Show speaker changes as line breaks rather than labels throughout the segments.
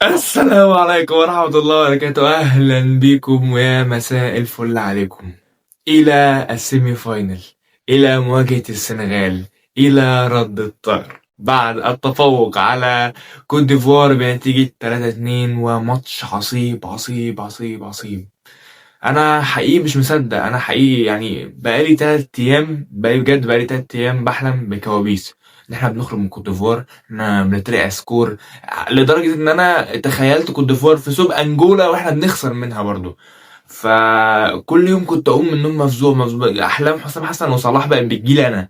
السلام عليكم ورحمة الله وبركاته، أهلا بكم ويا مساء الفل عليكم. إلى ال semi final، إلى مواجهة السنغال، إلى رد الثأر بعد التفوق على كوت ديفوار بنتيجة 3-2، وماتش عصيب عصيب عصيب عصيب. انا حقيقي مش مصدق، انا حقيقي يعني بقالي 3 ايام، بقالي بجد بقالي 3 ايام بحلم بكوابيس ان احنا بنخرج من كوت ديفوار، احنا بنترقع score، لدرجة ان انا تخيلت كوت ديفوار في سوق انجولا واحنا بنخسر منها برضو. فكل يوم كنت اقوم من النوم مفزوع مفزوع، احلام حسام حسن وصلاح بقت بتجيلي انا.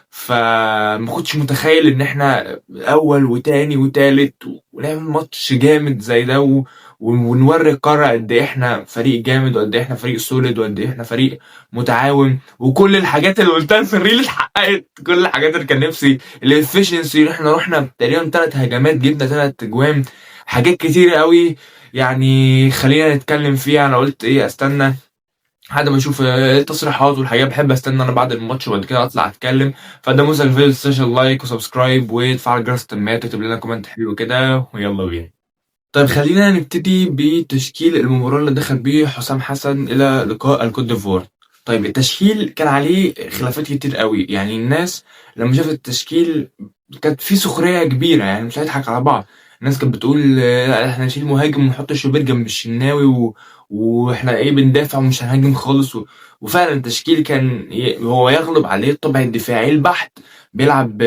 فما كنتش متخيل ان احنا اول وتاني وتالت ونعمل ماتش جامد زي ده ونوري القارة قد ايه احنا فريق جامد، وقد ايه احنا فريق solid، وقد ايه احنا فريق متعاون، وكل الحاجات اللي قلتها في ال reel اتحققت. كل الحاجات اللي كان نفسي، ال efficiency، احنا رحنا تقريبا ثلاث هجمات جبنا ثلاث اجوان، حاجات كتير قوي يعني خلينا نتكلم فيها. انا قلت ايه، استنى لحد ما اشوف التصريحات والحاجات، بحب استنى انا بعد الماتش وبعد كده اطلع اتكلم. فده موسى الفيديو، تنساش like و subscribe وتفعل جرس التنبيهات وتكتب لنا comment حلو كده، ويلا بينا. طيب خلينا نبتدي بتشكيل المباراة اللي دخل بيه حسام حسن إلى لقاء الكوت ديفوار. طيب التشكيل كان عليه خلافات كتير قوي، يعني الناس لما شافت التشكيل كانت في سخرية كبيرة، يعني مش هنضحك على بعض. الناس كانت بتقول لا احنا نشيل مهاجم ونحط الشوبير جنب الشناوي واحنا ايه بندافع ومش هنهاجم خالص. وفعلا التشكيل كان هو يغلب عليه الطبع الدفاعي البحت، بيلعب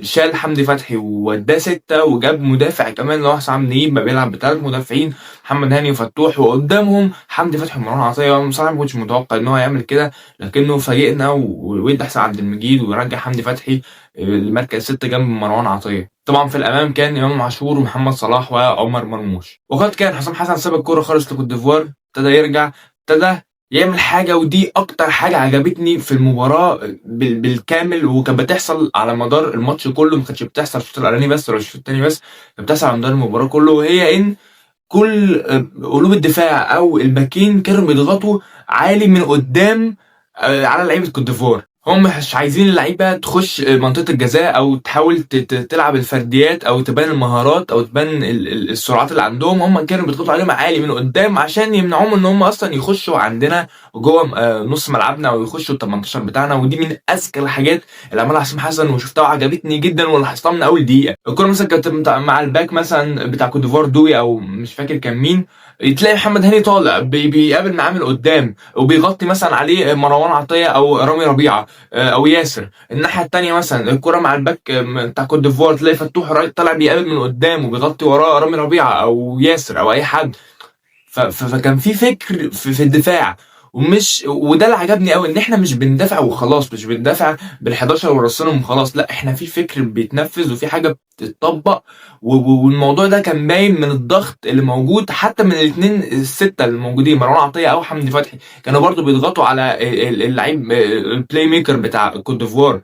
شال حمدي فتحي ووداه ستة وجاب مدافع كمان اللي هو حسام نجيب، بقى بيلعب بثلاث مدافعين، محمد هاني وفتوح، وقدامهم حمدي فتحي ومروان عطية. أنا بصراحة ما كنتش متوقع إن هو يعمل كده، لكنه فاجئنا وادى حسين عبد المجيد ورجع حمدي فتحي المركز ستة جنب مروان عطية. طبعا في الأمام كان إمام عاشور ومحمد صلاح وعمر مرموش. وقد كان حسام حسن ساب الكورة خالص لكوت ديفوار، ابتدى يرجع، ابتدى يعمل حاجة، ودي أكتر حاجة عجبتني في المباراة بالكامل، وكانت بتحصل على مدار الماتش كله، ما كانتش بتحصل في الشوط الأولاني بس ولا الشوط التاني بس، كانت بتحصل على مدار المباراة كله، وهي إن كل قلوب الدفاع أو الباكين كانوا بيضغطوا عالي من قدام على لعيبة كوت ديفوار. هم مش عايزين اللعيبة تخش منطقة الجزاء أو تحاول تلعب الفرديات أو تبان المهارات أو تبان السرعات اللي عندهم. هم كانوا بيضغطوا عليهم عالي من قدام عشان يمنعوهم إن هم أصلا يخشوا عندنا جوه نص ملعبنا أو يخشوا ال 18 بتاعنا. ودي من أذكى الحاجات اللي عملها حسام حسن وشفتها وعجبتني جدا ولاحظتها من أول دقيقة. الكورة مثلا كانت مع ال back مثلا بتاع كوت ديفوار دوي أو مش فاكر كان مين، تلاقي محمد هاني طالع بيقابل معاه من قدام وبيغطي مثلا عليه مروان عطية أو رامي ربيعة او ياسر. الناحية الثانية مثلا الكره مع ال back بتاع كوت ديفوار، تلاقي فتوح طالع بيقابل من قدام وبيغطي وراه رامي ربيعة او ياسر او اي حد. فكان في فكر في الدفاع، ومش وده اللي عجبني قوي، ان احنا مش بندافع وخلاص، مش بندافع بال11 ورصينهم وخلاص، لا احنا في فكر بيتنفذ وفي حاجة بتتطبق. والموضوع ده كان باين من الضغط اللي موجود حتى من الاثنين الستة اللي موجودين، مروان عطية او حمدي فتحي، كانوا برضو بيضغطوا على اللعيب ال playmaker بتاع كوت ديفوار.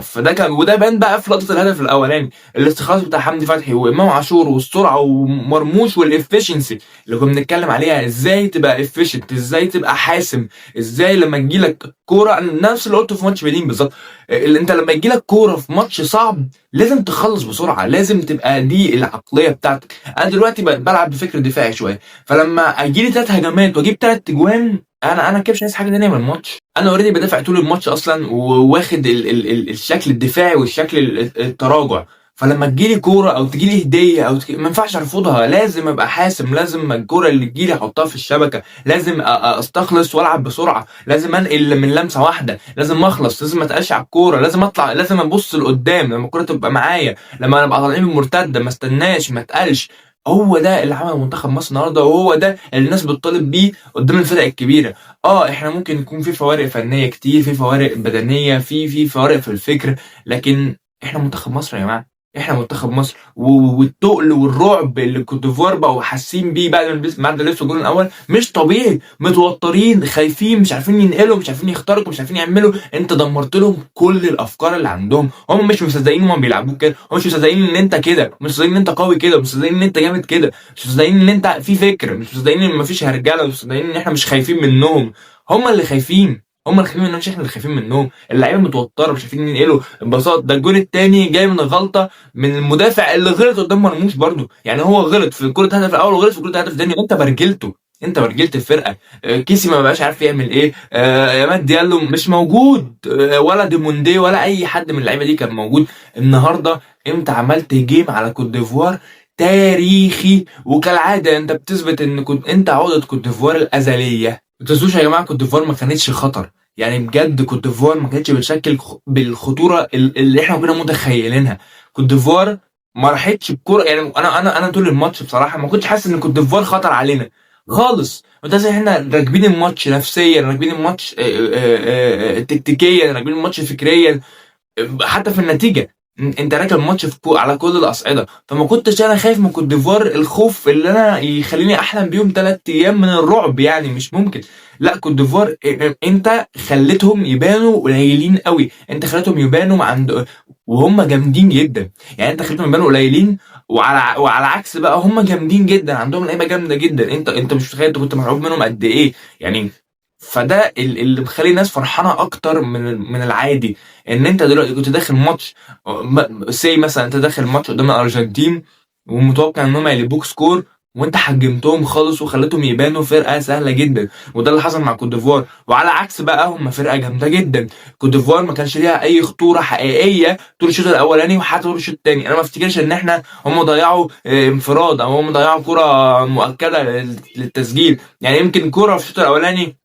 فده كان، وده بان بقى في لقطة الهدف الاولاني، الاستخلاص بتاع حمدي فتحي وامام عاشور والسرعة ومرموش وال efficiency اللي كنا بنتكلم عليها، ازاي تبقى efficient، ازاي تبقى حاسم، ازاي لما تجيلك كوره، نفس اللي قلته في ماتش بنين بالظبط، اللي انت لما يجيلك كورة في ماتش صعب لازم تخلص بسرعه، لازم تبقى دي العقلية بتاعتك. انا دلوقتي بلعب بفكر دفاعي شويه، فلما اجيلي ثلاث هجمات واجيب ثلاث اجوان، انا كده مش عايز حاجة تانية من الماتش. انا already بدافع طول الماتش اصلا وواخد ال ال ال الشكل الدفاعي والشكل التراجع، فلما تجيلي كورة او تجيلي هديه او ما ينفعش ارفضها، لازم ابقى حاسم، لازم الكورة اللي تجيلي احطها في الشبكه، لازم استخلص والعب بسرعه، لازم انقل من لمسه واحده، لازم اخلص، لازم ما اتقلش على الكوره، لازم اطلع، لازم ابص لقدام لما الكورة تبقى معايا، لما ابقى طالعين بالمرتده ما استناش ما اتقلش. هو ده اللي عمله منتخب مصر النهارده، وهو ده اللي الناس بتطالب بيه قدام الفرق الكبيره. احنا ممكن يكون في فوارق فنية كتير، في فوارق بدنيه، في فوارق في الفكر، لكن احنا منتخب مصر يا جماعه، احنا منتخب مصر. والتقل والرعب اللي كوت ديفوار بقوا حاسين بيه بعد ما لبسوا الجول الاول مش طبيعي، متوترين خايفين، مش عارفين ينقلوا، مش عارفين يخترقوا، مش عارفين يعملوا. انت دمرت لهم كل الافكار اللي عندهم، هم مش مصدقين هم بيلعبوك كده، هم مش مصدقين ان انت كده، مش مصدقين ان انت قوي كده، مش مصدقين ان انت جامد كده، مش مصدقين ان انت في فكر، مش مصدقين ان مفيش هرجله، مش مصدقين ان احنا مش خايفين منهم. هم اللي خايفين. هم اللي خايفين منهم مش احنا اللي خايفين منهم. اللعيبة متوترة مش عارفين ينقلوا انبساط. ده الجون الثاني جاي من غلطه من المدافع اللي غلط قدام مرموش برده، يعني هو غلط في كره الهدف الاول وغلط في كره الهدف الثاني. انت برجلته، انت برجلت الفرقة. كيسي ما بقاش عارف يعمل ايه، عماد ديالو مش موجود، ولا ديموندي ولا اي حد من اللعيبة دي كان موجود النهارده. انت عملت game على كوت ديفوار تاريخي، وكالعادة انت بتثبت ان كنت انت عقده كوت ديفوار الازلية. ما تنسوش يا جماعة كوت ديفوار ما كانتش خطر، يعني بجد كوت ديفوار ما كانتش بتشكل بالخطوره اللي احنا كنا متخيلينها. كوت ديفوار ما راحتش بكوره، يعني انا طول الماتش بصراحة ما كنتش حاسس ان كوت ديفوار خطر علينا خالص. بس احنا راكبين الماتش نفسيا، راكبين الماتش تكتيكيا، راكبين الماتش فكريا، حتى في النتيجة انت راكب الماتش على كل الاصعدة. فما كنتش انا خايف من كوت ديفوار الخوف اللي انا يخليني احلم بيهم 3 ايام من الرعب، يعني مش ممكن. لا كوت ديفوار انت خليتهم يبانوا قليلين قوي، انت خليتهم يبانوا عند وهم جامدين جدا، يعني انت خليتهم يبانوا قليلين، وعلى عكس بقى هم جامدين جدا، عندهم لعيبة جامدة جدا. انت مش متخيل انت كنت مرعوب منهم قد ايه يعني. فده اللي مخلي الناس فرحانة اكتر من العادي، ان انت دلوقتي كنت داخل ماتش سي مثلا، انت داخل ماتش قدام الارجنتين ومتوقع ان هم يقلبوك score، وانت حجمتهم خالص وخليتهم يبانوا فرقه سهلة جدا، وده اللي حصل مع كوت ديفوار. وعلى عكس بقى هم فرقه جامدة جدا. كوت ديفوار ما كانش ليها اي خطورة حقيقية طول الشوط الاولاني وحتى طول الشوط الثاني. انا ما افتكرش ان احنا هم ضيعوا انفراد او هم ضيعوا كره مؤكدة للتسجيل، يعني يمكن كره في الشوط الاولاني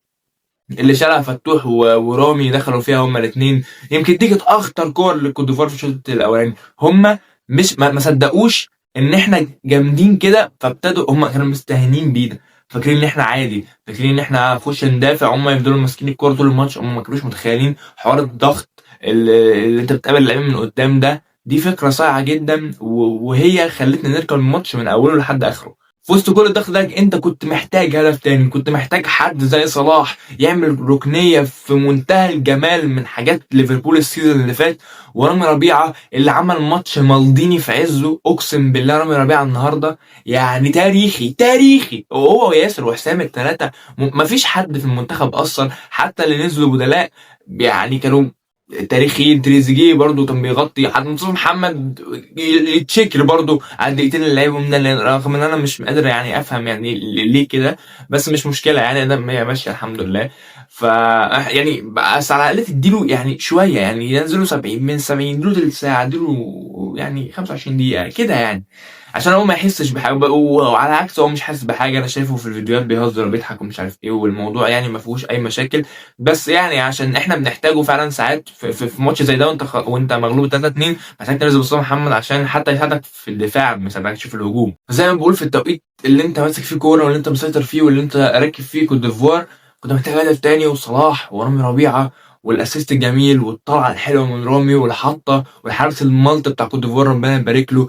اللي شالها فتوح ورامي دخلوا فيها هما الاثنين، يمكن دي كانت اخطر كور للكوت ديفوار في الشوط الاولاني. هما مش ما صدقوش ان احنا جامدين كده، فابتدوا هما كانوا مستهينين بينا، فاكرين ان احنا عادي، فاكرين ان احنا هنخش ندافع، هما يفضلوا ماسكين الكورة طول الماتش. هما ما كانوش متخيلين حوار الضغط اللي انت بتقابل اللعيبة من قدام ده. دي فكرة صايعه جدا، وهي خلتنا نركب الماتش من اوله لحد اخره. في وسط كل الضغط ده انت كنت محتاج هدف تاني، كنت محتاج حد زي صلاح يعمل ركنيه في منتهى الجمال من حاجات ليفربول ال season اللي فات، ورامي ربيعة اللي عمل ماتش مالديني في عزه. اقسم بالله رامي ربيعة النهارده يعني تاريخي تاريخي، وهو وياسر وحسام الثلاثة مفيش حد في المنتخب اصلا، حتى اللي نزلوا بدلاء يعني كانوا تاريخيين. تريزيجيه برضو كان بيغطي، حد مصطفى محمد يتشكر برضو على الدقيقتين اللي لعبهم ده، رغم ان انا مش قادر يعني افهم يعني ليه كده، بس مش مشكلة يعني، ده هي ماشية الحمد لله. ف يعني بس على الاقل تديله يعني شوية، يعني ينزلوا 70 من 70، اديله تلت ساعة، اديله يعني 25 دقيقة كده يعني، عشان هو ما يحسش بحاجة. وعلى عكس هو مش حاسس بحاجة، انا شايفه في الفيديوهات بيهزر وبيضحك ومش عارف ايه، والموضوع يعني ما فيهوش اي مشاكل. بس يعني عشان احنا بنحتاجه فعلا ساعات في ماتش زي ده، وانت مغلوب 3-2 محتاج تنزل مصطفى محمد عشان حتى يساعدك في الدفاع ما يساعدكش في الهجوم. زي ما بقول في التوقيت اللي انت ماسك فيه كورة واللي انت مسيطر فيه واللي انت راكب فيه كوت ديفوار، كنت محتاج هدف تاني، وصلاح ورامي ربيعة وال assist الجميل والطلعه الحلوة من رامي والحطه والحارس الملط بتاع كوت ديفوار ربنا يبارك له.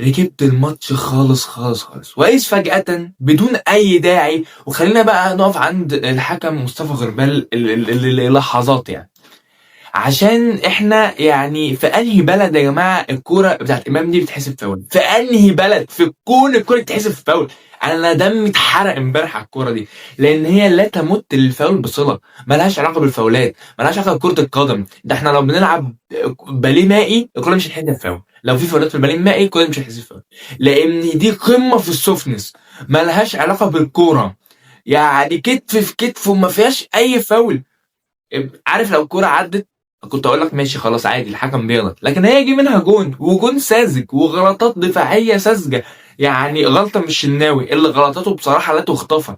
ركبت الماتش خالص خالص خالص، وقيس فجأة بدون أي داعي. وخلينا بقى نقف عند الحكم مصطفى غربال للحظات، يعني عشان احنا يعني في انهي بلد يا جماعة الكورة بتاعت امام دي بتحسب فاول؟ في انهي بلد في الكون الكورة بتحسب فاول؟ انا دمي اتحرق امبارح على الكورة دي، لان هي لا تمت للفاول بصله، ملهاش علاقة بالفاولات، ملهاش علاقة بكره القدم. ده احنا لو بنلعب باليه مائي الكورة مش هتحسب فاول، لو في فاولات في الباليه المائي الكورة مش هتحسب فاول، لان دي قمة في ال softness، ملهاش علاقة بالكورة، يعني كتف في كتف وما فيهاش اي فاول. عارف لو الكورة عدت كنت اقول لك ماشي خلاص عادي الحكم بيغلط، لكن هي جه منها جون، وجون ساذج وغلطات دفاعية ساذجة، يعني غلطه مش الشناوي اللي غلطاته بصراحة لا تغتفر.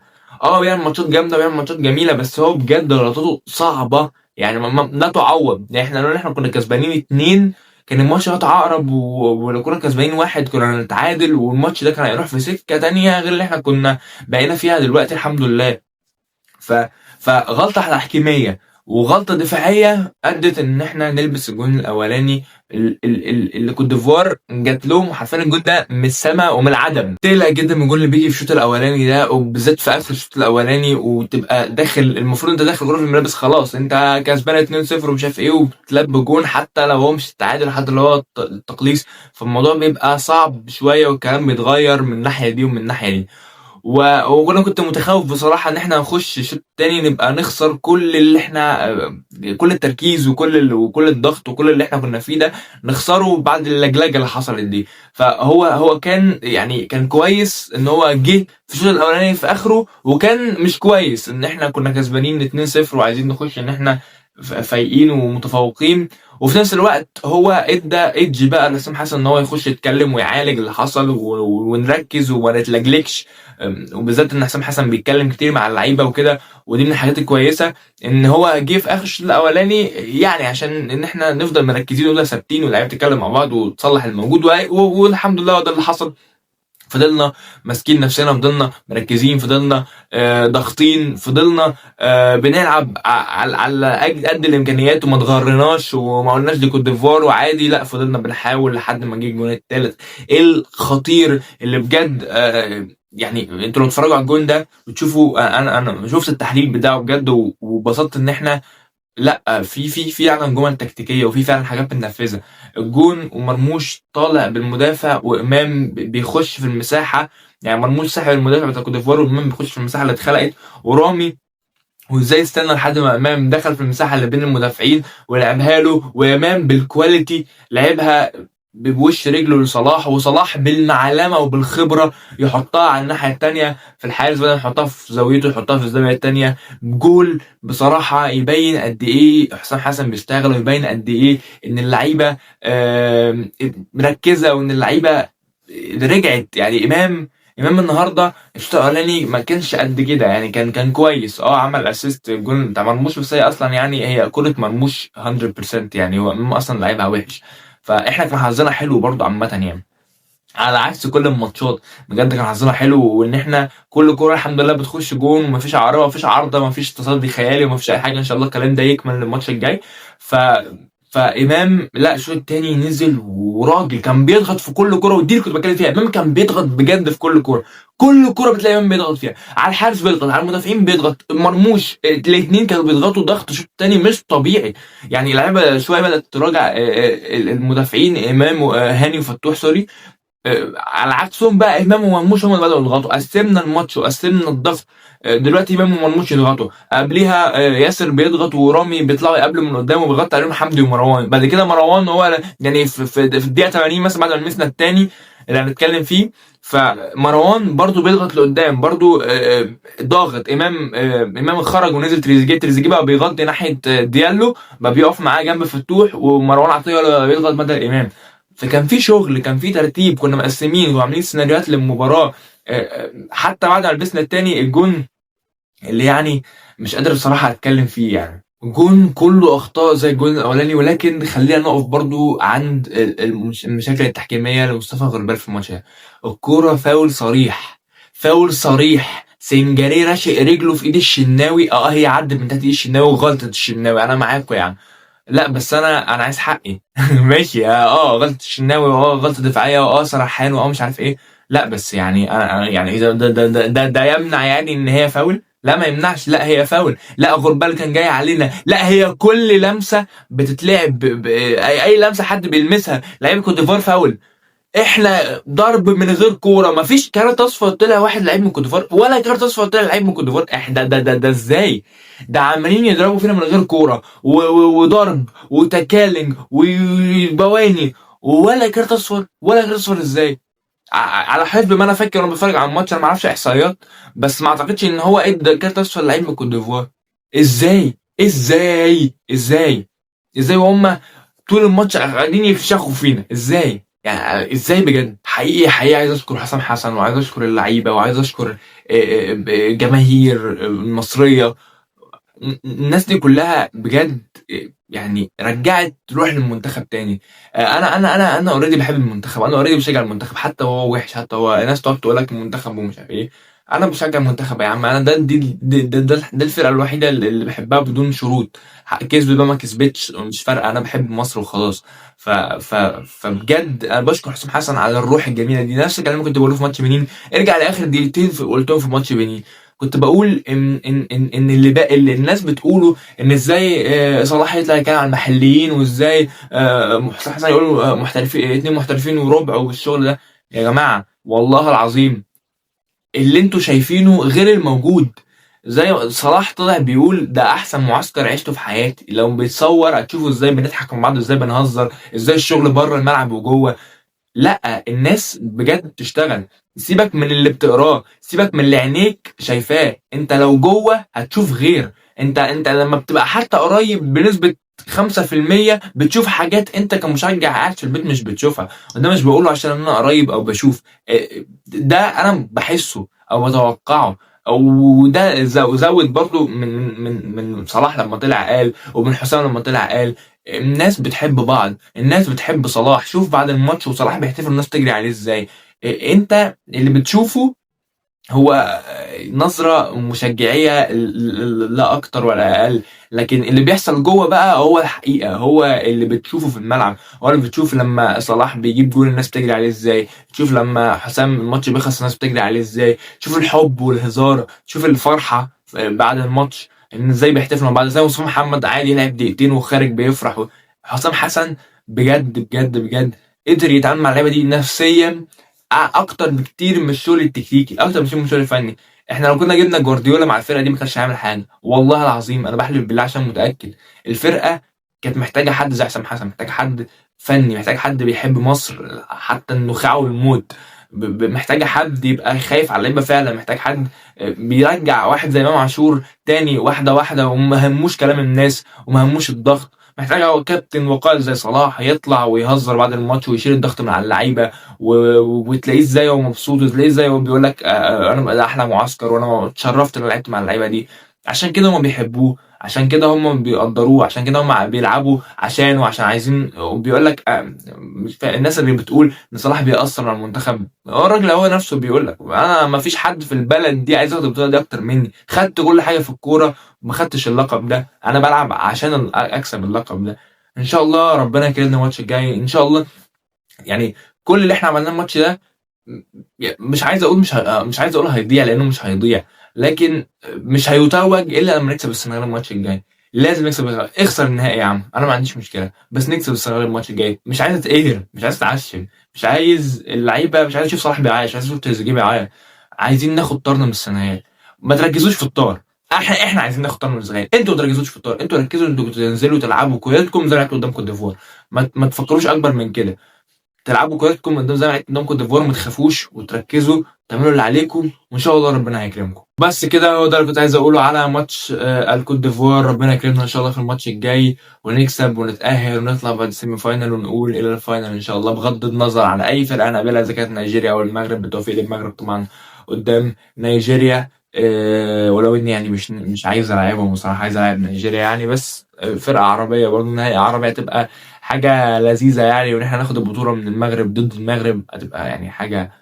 بيعمل ماتشات جامدة وبيعمل ماتشات جميلة، بس هو بجد غلطاته صعبة يعني لا تعوض. يعني احنا لو احنا كنا كسبانين 2 كان الماتش هيتعقرب، ولو كنا كسبانين 1 كنا هنتعادل، والماتش ده كان هيروح في سكة تانية غير اللي احنا كنا بقينا فيها دلوقتي الحمد لله. فغلطه تحكيميه وغلطه دفاعية ادت ان احنا نلبس الجون الاولاني اللي كوت ديفوار جات لهم حرفيا. الجون ده من السماء ومن العدم. تقلق جدا من الجون اللي بيجي في الشوط الاولاني ده، وبالذات في اخر الشوط الاولاني، وتبقى داخل المفروض انت داخل غرفة الملابس خلاص انت كسبان 2-0 ومش عارف ايه، وبتلب جون حتى لو هو مش التعادل حتى لو هو التقليص، فالموضوع بيبقى صعب شوية والكلام بيتغير من الناحية دي ومن الناحية دي. وانا كنت متخوف بصراحة ان احنا هنخش الشوط التاني نبقى نخسر كل اللي احنا، كل التركيز وكل الضغط وكل اللي احنا كنا فيه ده نخسره بعد اللجلجه اللي حصلت دي. فهو كان يعني كان كويس ان هو جه في الشوط الاولاني في اخره، وكان مش كويس ان احنا كنا كسبانين 2-0 وعايزين نخش ان احنا فايقين ومتفوقين، وفي نفس الوقت هو ادى edge بقى لحسام حسن ان هو يخش يتكلم ويعالج اللي حصل ونركز وما نتلجلجش، وبالذات ان حسام حسن بيتكلم كتير مع اللعيبة وكده، ودي من الحاجات الكويسة ان هو جه في اخر الشوط الاولاني، يعني عشان ان احنا نفضل مركزين ونفضل ثابتين واللعيبة تتكلم مع بعض وتصلح الموجود، والحمد لله ده اللي حصل. فضلنا ماسكين نفسنا، فضلنا مركزين، فضلنا ضاغطين، فضلنا بنلعب على قد الامكانيات، وما تغرناش وما قلناش دي كوت ديفوار وعادي، لا فضلنا بنحاول لحد ما جه الجون الثالث الخطير اللي بجد، يعني انتوا لو تتفرجوا على الجون ده وتشوفوا، انا شفت التحليل بتاعه بجد وبسطت ان احنا لا في في فعلا جمل تكتيكية وفي فعلا حاجات بننفذها. الجون ومرموش طالع بالمدافع وامام بيخش في المساحة، يعني مرموش ساحب المدافع بتاع كوت ديفوار وامام بيخش في المساحة اللي اتخلقت، ورامي وازاي استنى لحد ما امام دخل في المساحة اللي بين المدافعين ولعبها له، وامام بال quality لعبها بوش رجله لصلاح، وصلاح بالمعلمه وبالخبره يحطها على الناحية الثانية في الحارس، بدل ما يحطها في زاويته يحطها في الزاوية الثانية. جول بصراحة يبين قد ايه حسام حسن بيشتغل، ويبين قد ايه ان اللعيبة مركزه، وان اللعيبة رجعت. يعني امام النهارده الشوط الاولاني ما كانش قد كده، يعني كان كويس، عمل assist الجون بتاع مرموش، بس هي اصلا يعني هي كرة مرموش 100%، يعني هو امام اصلا لعيبها وحش، فاحنا كان حظنا حلو برضو عامة، يعني على عكس كل الماتشات بجد كان حظنا حلو، وان احنا كل كورة الحمد لله بتخش جون، ومفيش عارضه، ومفيش عارضه، ومفيش تصدي خيالي، ومفيش اي حاجة. ان شاء الله الكلام ده يكمل الماتش الجاي. فامام لا الشوط التاني نزل وراجل كان بيضغط في كل كورة، ودي اللي كنت بتكلم فيها، امام كان بيضغط بجد في كل كورة، كل كورة بتلاقي امام بيضغط فيها، على الحارس بيضغط، على المدافعين بيضغط، مرموش، الاثنين كانوا بيضغطوا ضغط شوط تاني مش طبيعي. يعني اللعيبة شوية بدات تراجع، المدافعين امام وهاني وفتوح sorry، على عكسهم بقى امام ومرموش هم اللي بداوا يضغطوا. قسمنا الماتش وقسمنا الضغط، دلوقتي امام ومرموش يضغطوا، قبليها ياسر بيضغط ورامي بيطلعوا يقابلوا من قدامه وبيغطي عليهم حمدي ومروان، بعد كده مروان هو يعني في الدقيقة 80 مثلا بعد ما لمسنا الثاني اللي هنتكلم فيه، فمروان برضو بيضغط لقدام، برضو ضاغط امام، امام خرج ونزل تريزيجيه، تريزيجيه بقى بيغطي ناحية ديالو، بقى بيقف معاه جنب فتوح، ومروان عطية بيضغط بدل امام. فكان في شغل، كان في ترتيب، كنا مقسمين وعاملين سيناريوهات للمباراة. حتى بعد ما لبسنا التاني الجون اللي يعني مش قادر بصراحة اتكلم فيه، يعني جون كله اخطاء زي الجون الاولاني، ولكن خلينا نقف برضو عند المشاكل التحكيميه لمصطفى غربال في الماتش ده. الكورة فاول صريح، فاول صريح، سنجاري راشق رجله في ايد الشناوي، هي عدت من تحت ايد الشناوي وغلطت الشناوي، انا معاكم يعني، لا بس انا عايز حقي. ماشي، غلطة الشناوي، غلطة دفاعية، سرحان، مش عارف ايه، لا بس يعني انا يعني ده ده ده ده, ده يمنع يعني ان هي فاول؟ لا ما يمنعش، لا هي فاول، لا غربال كان جاي علينا، لا هي كل لمسة بتتلعب اي لمسة حد بيلمسها لعيب كوت ديفوار فاول. احنا ضرب من غير كورة، مفيش كارت اصفر طلع واحد لعيب من كوت ديفوار، ولا كارت اصفر طلع لعيب من كوت ديفوار. احنا ده ده ده ازاي؟ ده عمالين يضربوا فينا من غير كورة، وضرب و tackling وبواني، ولا كارت اصفر، ولا كارت اصفر ازاي؟ على حسب ما انا فاكر وانا بتفرج على الماتش، انا ما اعرفش احصائيات، بس ما اعتقدش ان هو ادى كارت اصفر لعيب من كوت ديفوار. ازاي؟ ازاي؟ ازاي؟ ازاي وهم طول الماتش قاعدين يفشخوا فينا؟ ازاي؟ يعني ازاي بجد؟ حقيقي حقيقي عايز اشكر حسام حسن، وعايز اشكر اللعيبة، وعايز اشكر جماهير المصرية، الناس دي كلها بجد، يعني رجعت روح للمنتخب تاني. انا انا انا انا already بحب المنتخب، انا already بشجع المنتخب حتى وهو وحش، حتى هو الناس تقعد تقول لك المنتخب ومش عارف ايه، انا بشجع المنتخب يا عم. انا ده دي دي ده, ده, ده الفرقة الوحيدة اللي بحبها بدون شروط، كسبت بقى ما كسبتش مش فارقه، انا بحب مصر وخلاص. ف ف فبجد انا بشكر حسام حسن على الروح الجميلة دي. نفس الكلام اللي كنت بقوله في ماتش بنين، ارجع لاخر دقيقتين قلتهم في ماتش بنين، كنت بقول ان اللي بقى اللي الناس بتقوله ان ازاي صلاح يطلع يتكلم على المحليين، وازاي حسام حسن يقول محترفين، 2 محترفين وربع والشغل ده. يا جماعة والله العظيم اللي انتوا شايفينه غير الموجود. زي صلاح طلع بيقول ده احسن معسكر عشته في حياتي، لو بيتصور هتشوفوا ازاي بنضحك مع بعض، ازاي بنهزر، ازاي الشغل بره الملعب وجوه. لا الناس بجد بتشتغل. سيبك من اللي بتقراه، سيبك من اللي عينيك شايفاه، انت لو جوه هتشوف غير. انت لما بتبقى حتى قريب بنسبة 5% بتشوف حاجات انت كمشجع قاعد في البيت مش بتشوفها. وده مش بقوله عشان انا قريب او بشوف، ده انا بحسه او بتوقعه. او ده زود برضو من من من صلاح لما طلع قال، ومن حسام لما طلع قال، الناس بتحب بعض، الناس بتحب صلاح. شوف بعد الماتش وصلاح بيحتفل الناس تجري عليه ازاي. انت اللي بتشوفه هو نظرة مشجعية لا أكتر ولا أقل، لكن اللي بيحصل جوه بقى هو الحقيقة، هو اللي بتشوفه في الملعب، هو اللي بتشوف لما صلاح بيجيب جول الناس بتجري عليه ازاي، تشوف لما حسام الماتش بيخلص الناس بتجري عليه ازاي، تشوف الحب والهزار، تشوف الفرحة بعد الماتش ان ازاي بيحتفلوا مع بعض، ازاي مصطفى محمد عادي لعب دقيقتين وخارج بيفرح. حسام حسن بجد بجد بجد قدر يتعامل مع اللعيبة دي نفسيا اكتر بكتير من الشغل التكتيكي، اكتر بكتير من الشغل الفني. احنا لو كنا جبنا جوارديولا مع الفرقة دي ما كانش هيعمل حاجة، والله العظيم انا بحلف بالله عشان متاكد. الفرقة كانت محتاجه حد زي حسام حسن، محتاجه حد فني، محتاجه حد بيحب مصر حتى النخاع والموت، محتاجه حد يبقى خايف على اللعيبة فعلا، محتاج حد بيرجع واحد زي امام عاشور تاني واحدة واحدة، وما هموش كلام الناس وما هموش الضغط. محتاج كابتن وقائد زي صلاح يطلع ويهزر بعد الماتش ويشيل الضغط من على اللعيبة، وتلاقيه ازاي هو مبسوط، وتلاقيه ازاي هو بيقول لك انا ده احلى معسكر وانا اتشرفت ان انا لعبت مع اللعيبة دي. عشان كده هم بيحبوه، عشان كده هم بيقدروه، عشان كده هم بيلعبوا عشانه، وعشان عايزين. وبيقول لك مش الناس اللي بتقول ان صلاح بيأثر على المنتخب، هو الراجل هو نفسه بيقول لك انا ما فيش حد في البلد دي عايز ياخد البطولة دي اكتر مني، خدت كل حاجة في الكورة وما خدتش اللقب ده، انا بلعب عشان اكسب اللقب ده. ان شاء الله ربنا يكرمنا الماتش الجاي ان شاء الله. يعني كل اللي احنا عملناه الماتش ده مش عايز اقول مش عايز اقول هيضيع لانه مش هيضيع، لكن مش هيتوج الا لما نكسب السنغال الماتش الجاي. لازم نكسب السنغال. اخسر النهائي يا عم، انا ما عنديش مشكلة، بس نكسب السنغال الماتش الجاي. مش عايز اتقهر، مش عايز اتعشم، مش عايز اللعيبة، مش عايز اشوف صلاح بيعيط، مش عايز اشوف تريزيجيه بيعيط. عايزين ناخد طارنا من السنغال. ما تركزوش في الطار، احنا عايزين ناخد طار من السنغال، انتوا ما تركزوش في الطار، انتوا ركزوا انتوا تنزلوا تلعبوا كورتكم زي ما لعبتوا قدام كوت ديفوار. ما تفكروش اكبر من كده، تلعبوا كورتكم قدام زي ما لعبتوا قدام كوت ديفوار، ما تخافوش وتركزوا، تعملوا اللي عليكم وان شاء الله ربنا هيكرمكم. بس كده هو ده اللي كنت عايز اقوله على ماتش الكوت ديفوار. ربنا يكرمنا ان شاء الله في الماتش الجاي ونكسب ونتاهل ونطلع بعد ال semi final ونقول الى ال final ان شاء الله، بغض النظر عن اي فرقه هنقابلها اذا كانت نيجيريا او المغرب. بالتوفيق للمغرب طبعا قدام نيجيريا، ولو اني يعني مش عايز العبهم بصراحة، عايز العب نيجيريا يعني، بس فرقه عربية برضه، نهائي عربي هتبقى حاجة لذيذة يعني، وان احنا ناخد البطولة من المغرب ضد المغرب هتبقى يعني حاجة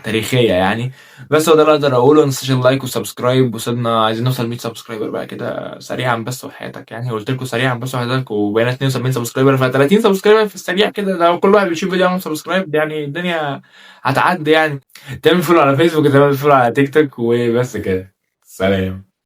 تاريخية يعني. بس هو ده اللي اقدر اقوله. ما تنساش ال like و subscribe، وصلنا عايزين نوصل 100 subscriber بقى كده سريعا بس وحياتك يعني، قلت لكم سريعا بس وحياتك، وبقينا 72 subscriber، ف 30 subscriber في السريع كده، لو كل واحد بيشوف فيديو يعمل subscribe يعني الدنيا هتعدي يعني. تعمل follow على فيسبوك، تعمل follow على تيك توك، وبس كده، سلام.